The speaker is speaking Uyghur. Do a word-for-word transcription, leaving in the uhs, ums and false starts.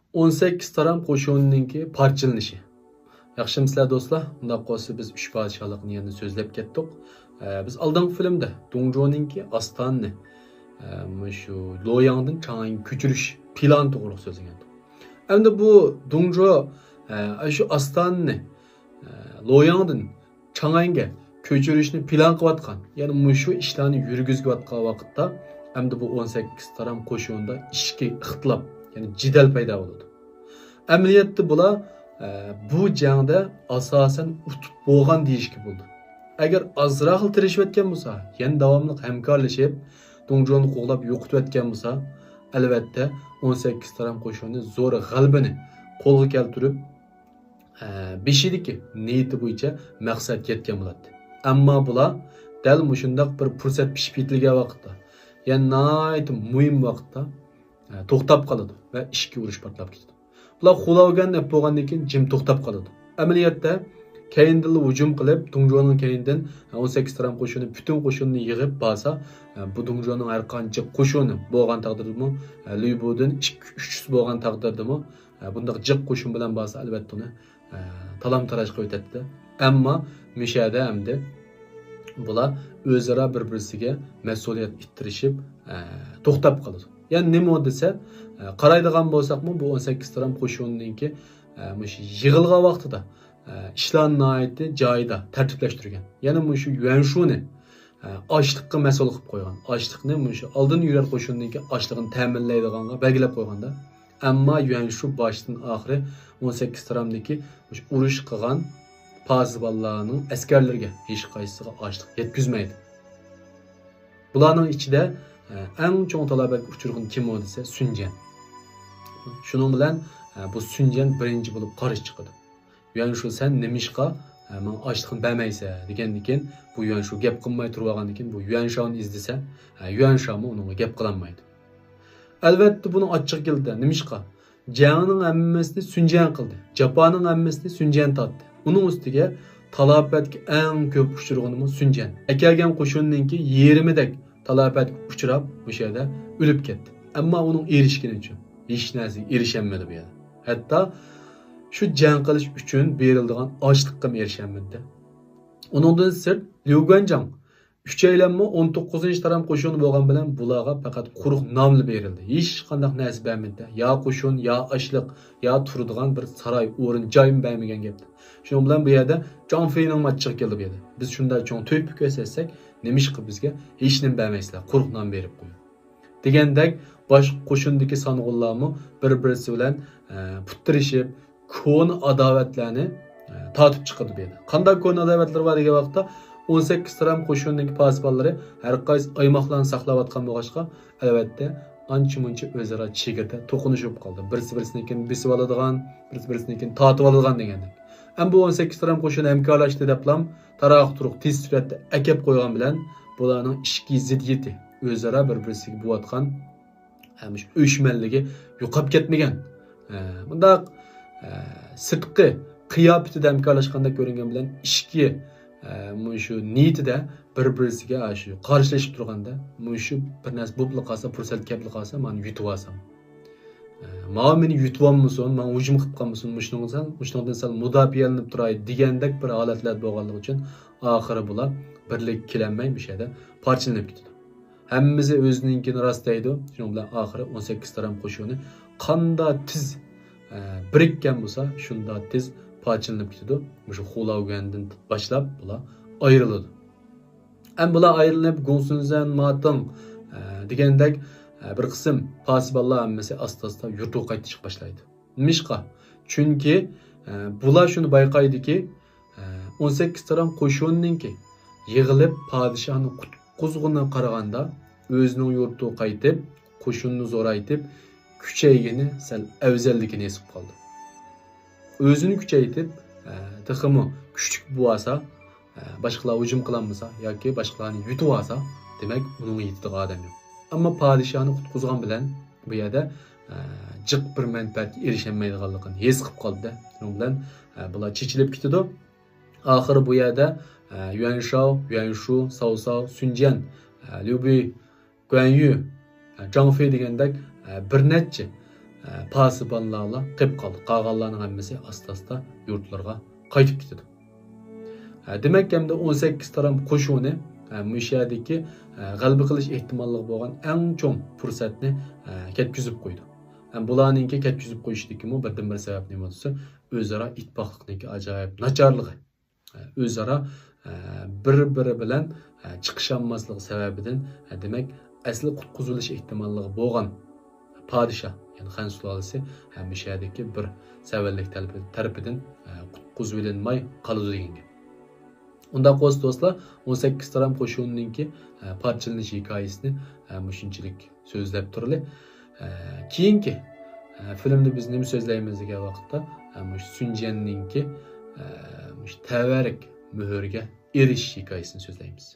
ئون سەككىز تارام قوشۇنىنىڭكى پارچىلىنىشى. ياخشىمۇسىلەر دوستلار؟ ئۇنداق بولسا بىز ئۈچ پادىشاھلىقنى يەنە سۆزلەپ كەتتۇق. ئە، بىز ئالدىنقى فىلىمدە دۇڭجۇنىڭكى ئاستانىنى، ئە، مۇشۇ لوياڭدىن چاڭئەنگە كۆچۈرۈش پىلانى توغرىلىق سۆزلىگەنتۇق. ئەمدى بۇ دۇڭجۇ، ئە، شۇ ئاستانىنى، ئە، لوياڭدىن چاڭئەنگە كۆچۈرۈشنى پىلان قىلىۋاتقان، يەنى مۇشۇ ئىشلارنى يۈرگۈزۈۋاتقان ۋاقىتتا، ئەمدى بۇ ئون سەككىز تارام قوشۇندا ئىچكى ئىختىلاپ، يەنى جېدەل پەيدا بولىدۇ. ئەمەلىيەتتە بۇلار، ئە، بۇ جەڭدە ئاساسەن ئۇتۇپ بولغان دېيىشكە بولىدۇ. ئەگەر ئازراقلا تىرىشىۋەتكەن بولسا، يەنە داۋاملىق ھەمكارلىشىپ، دۇڭجۇنى قوغلاپ يوقىتىۋەتكەن بولسا، ئەلۋەتتە، ئون سەككىز تارام قوشۇنى زور غەلىبىنى قولغا كەلتۈرۈپ، ئە، بېشىدىكى نىيىتى بويىچە مەقسەتكە يەتكەن بولاتتى. ئەمما بۇلار دەل مۇشۇنداق بىر پۇرسەت پىشىپ يېتىلگەن ۋاقىتتا، يەنى ناھايىتى مۇھىم ۋاقىتتا، ئە، توختاپ قالىدۇ ۋە ئىچكى ئۇرۇش پارتلاپ كېتىدۇ. بۇلار خۇلاۋگەننى ئېلىپ بولغاندىن كېيىن جىم توختاپ قالىدۇ. ئەمەلىيەتتە، كەينىدىنلا ھۇجۇم قىلىپ، دۇڭجۇنىڭ كەينىدىن، ئە، ئون سەككىز تارام قوشۇنى پۈتۈن قوشۇنىنى يىغىپ بارسا، ئە، بۇ دۇڭجۇنىڭ ھەر قانچە قوشۇنى بولغان تەقدىردىمۇ، ئە، لۈيبۇدىن ئىككى ئۈچ يۈز بولغان تەقدىردىمۇ، ئە، بۇنداق جىق قوشۇن بىلەن بارسا، ئەلۋەتتە ئۇنى، ئە، تالان-تاراج قىلىۋېتەتتى. ئەمما مۇشۇ يەردە ئەمدى بۇلار ئۆزئارا بىر-بىرسىگە مەسئۇلىيەت ئىتتىرىشىپ، ئە، توختاپ قالىدۇ. يەنى نېمە دېسە، ئە، قارايدىغان بولساقمۇ، بۇ ئون سەككىز تارام قوشۇنىنىڭكى، ئە، مۇشۇ يىغىلغان ۋاقتىدا، ئە، ئىشلارنى ناھايىتى جايىدا تەرتىپلەشتۈرگەن. يەنى مۇشۇ يۈەنشۇنى، ئە، ئاشلىققا مەسئۇل قىلىپ قويغان. ئاشلىقنى مۇشۇ ئالدىن يۈرەر قوشۇننىڭكى ئاشلىقىنى تەمىنلەيدىغانغا بەلگىلەپ قويغاندا. ئەمما يۈەنشۇ باشتىن ئاخىرى ئون سەككىز تارامدىكى مۇشۇ ئۇرۇش قىلغان پاسىبانلارنىڭ ئەسكەرلىرىگە ھېچقايسىسىغا ئاشلىق يەتكۈزمەيدۇ. بۇلارنىڭ ئىچىدە، ئە، ئەڭ چوڭ تالاپەتكە ئۇچرىغىنى كىم ئۇ دېسە، سۈنجەن. شۇنىڭ بىلەن، ئە، بۇ سۈنجەن بىرىنچى بولۇپ قارشى چىقىدۇ. يۈەنشۇ، سەن نېمىشقا، ئە، ماڭا ئاشلىقنى بەرمەيسەن؟ دېگەندىن كېيىن، بۇ يۈەنشۇ گەپ قىلماي تۇرۇۋالغاندىن كېيىن، بۇ يۈەنشاۋنى ئىزدىسە، ئە، يۈەنشاۋمۇ ئۇنىڭغا گەپ قىلالمايدۇ. ئەلۋەتتە، بۇنىڭ ئاچچىقى كېلىدۇ. نېمىشقا؟ جەڭنىڭ ھەممىسىنى سۈنجەن قىلدى. جاپانىڭ ھەممىسىنى سۈنجەن تارتتى. ئۇنىڭ ئۈستىگە تالاپەتكە ئەڭ كۆپ ئۇچرىغىنىمۇ سۈنجەن. ئەكەلگەن قوشۇننىڭكى يېرىمىدەك تالاپەتكە ئۇچراپ، مۇشۇ يەردە ئۆلۈپ كەتتى. ئەمما ئۇنىڭ ئېرىشكىنى ئۈچۈن ھېچ نەرسىگە ئېرىشەلمىدى بۇ يەردە. ھەتتا شۇ جەڭ قىلىش ئۈچۈن بېرىلىدىغان ئاشلىققىمۇ ئېرىشەلمىدى. ئۇنىڭدىن سىرت، ليۇ گۇەنجاڭ ئۈچەيلەنمۇ ئون توققۇزىنچى تارام قوشۇنى بولغان بىلەن بۇلارغا پەقەت قۇرۇق ناملا بېرىلدى. ھېچقانداق نەرسە بەرمىدى. يا قوشۇن، يا ئاشلىق، يا تۇرىدىغان بىر ساراي، ئورۇن، جايمۇ بەرمىگەن گەپتە. شۇنىڭ بىلەن بۇ يەردە جاڭ فېينىڭ ئاچچىقى كەلدى بۇ يەردە. بىز شۇنداق چوڭ تۆھپە كۆرسەتسەك، نېمىشقا بىزگە ھېچنېمە بەرمەيسىلەر، قۇرۇق نان بېرىپ قويۇڭ. دېگەندەك، باشقا قوشۇندىكى سانغۇنلارمۇ بىر-بىرسى بىلەن، ئە، پۇت تىرىشىپ، كونا ئاداۋەتلەرنى، ئە، تارتىپ چىقىدۇ بۇ يەردە. قانداق كونا ئاداۋەتلىرى بار دېگەن ۋاقىتتا، ئون سەككىز تارام قوشۇنىدىكى پاسىبانلىرى ھەر قايسى ئايماقلارنى ساقلاۋاتقان بولغاچقا، ئەلۋەتتە، ئانچە-مۇنچە ئۆزئارا چېگرىدە توقۇنۇشۇپ قالدى. بىرسى بىرسىنىڭكىنى بېسىۋالىدىغان، بىرسى بىرسىنىڭكىنى تارتىۋالىدىغان دېگەندەك. ئەمما بۇ ئون سەككىز تارام قوشۇن ھەمكارلاشتى دەپلا تاراغا تۇرۇق تېز سۈرئەتتە ئەكەپ قويغان بىلەن، بۇلارنىڭ ئىچكى زىددىيىتى، ئۆزئارا بىر-بىرسىگە بولۇۋاتقان، ئە، مۇشۇ ئۆچمەنلىكى يوقاپ كەتمىگەن. ئە، مۇنداق، ئە، سىرتقى قىياپىتىدە ھەمكارلاشقاندەك كۆرۈنگەن بىلەن، ئىچكى، ئە، مۇشۇ نىيىتىدە بىر-بىرسىگە، ئە، شۇ قارشىلىشىپ تۇرغاندا، مۇشۇ بىر نەرسە بولۇپلا قالسا، پۇرسەت كەپلا قالسا، مانا يۇتۇۋالسام. ئە، ماۋۇ مېنى يۇتۇۋالمىسۇن، ماڭا ھۇجۇم قىلىپ قالمىسۇن، مۇشۇنىڭدىن سەل، مۇشۇنىڭدىن سەل مۇداپىئەلىنىپ تۇراي دېگەندەك بىر ھالەتلەردە بولغانلىقى ئۈچۈن، ئاخىرى بۇلار بىرلىككە كېلەلمەي، مۇشۇ يەردە پارچىلىنىپ كېتىدۇ. ھەممىسى ئۆزىنىڭكىنى راست دەيدۇ. شۇنىڭ بىلەن ئاخىرى ئون سەككىز تارام قوشۇنى قانداق تېز، ئە، بىرىككەن بولسا، شۇنداق تېز پارچىلىنىپ كېتىدۇ. مۇشۇ خۇلاۋگەندىن باشلاپ بۇلار ئايرىلىدۇ. ئەمما بۇلار ئايرىلىپ، گۇڭسۈنزەن، ماتىڭ، ئە، دېگەندەك، ئە، بىر قىسىم پاسىبانلار ھەممىسى ئاستا-ئاستا يۇرتىغا قايتىشقا باشلايدۇ. نېمىشقا؟ چۈنكى، ئە، بۇلار شۇنى بايقايدۇكى، ئە، ئون سەككىز تارام قوشۇننىڭكى يىغىلىپ پادىشاھنى قۇتقۇزغىنىغا قارىغاندا، ئۆزىنىڭ يۇرتىغا قايتىپ، قوشۇننى زورايتىپ، كۈچەيگىنى سەل ئەۋزەللىكىنى ھېس قىلىپ قالدى. ئۆزىنى كۈچەيتىپ، ئە، تېخىمۇ كۈچلۈك بولۇۋالسا، ئە، باشقىلار ھۇجۇم قىلالمىسا ياكى باشقىلارنى يۇتۇۋالسا، دېمەك، ئۇنىڭغا يېتىدىغان ئادەم يوق. ئەمما پادىشاھنى قۇتقۇزغان بىلەن بۇ يەردە، ئە، جىق بىر مەنپەئەتكە ئېرىشەلمەيدىغانلىقىنى ھېس قىلىپ قالدى. شۇنىڭ بىلەن، ئە، بۇلار چېچىلىپ كېتىدۇ. ئاخىرى بۇ يەردە، ئە، يۈەنشاۋ، يۈەنشۇ، ساۋساۋ، سۈنجيەن، ئە، ليۇبۈي، گۇەنيۈ، ئە، جاڭفېي دېگەندەك، ئە، بىر نەچچە، ئە، پاسىبانلارلا قېپ قالدى. قالغانلارنىڭ ھەممىسى ئاستا-ئاستا يۇرتلىرىغا قايتىپ كېتىدۇ. ئە، دېمەك، ئەمدى ئون سەككىز تارام قوشۇنى، ئە، مۇشۇ يەردىكى، ئە، غەلىبە قىلىش ئېھتىماللىقى بولغان ئەڭ چوڭ پۇرسەتنى، ئە، كەتكۈزۈپ قويىدۇ. ھەم بۇلارنىڭكى كەتكۈزۈپ قويۇشىدىكىمۇ بىردىنبىر سەۋەب نېمە دېسە، ئۆزئارا ئىتتىپاقلىقنىڭكى ئاجايىپ ناچارلىقى. ئۆزئارا، ئە، بىر-بىرى بىلەن، ئە، چىقىشالماسلىقى سەۋەبىدىن، ئە، دېمەك، ئەسلى قۇتقۇزۇۋېلىش ئېھتىماللىقى بولغان پادىشاھ، يەنى خەن سۇلالىسى، ئە، مۇشۇ يەردىكى بىر سەۋەنلىك تەلىپى-، تەرىپىدىن، ئە، قۇتقۇزۇۋېلىنماي قالىدۇ دېگەن گەپ. ئۇنداق بولسا دوستلار، ئون سەككىز تارام قوشۇنىنىڭكى، ئە، پارچىلىنىش ھېكايىسىنى، ئە، مۇشۇنچىلىك سۆزلەپ تۇرلى. ئە، كېيىنكى، ئە، فىلىمدە بىز نېمە سۆزلەيمىز دېگەن ۋاقىتتا، ئە، مۇشۇ سۈنجيەننىڭكى، ئە، مۇشۇ تەۋەرىك مۆھۈرگە ئېرىشىش ھېكايىسىنى سۆزلەيمىز.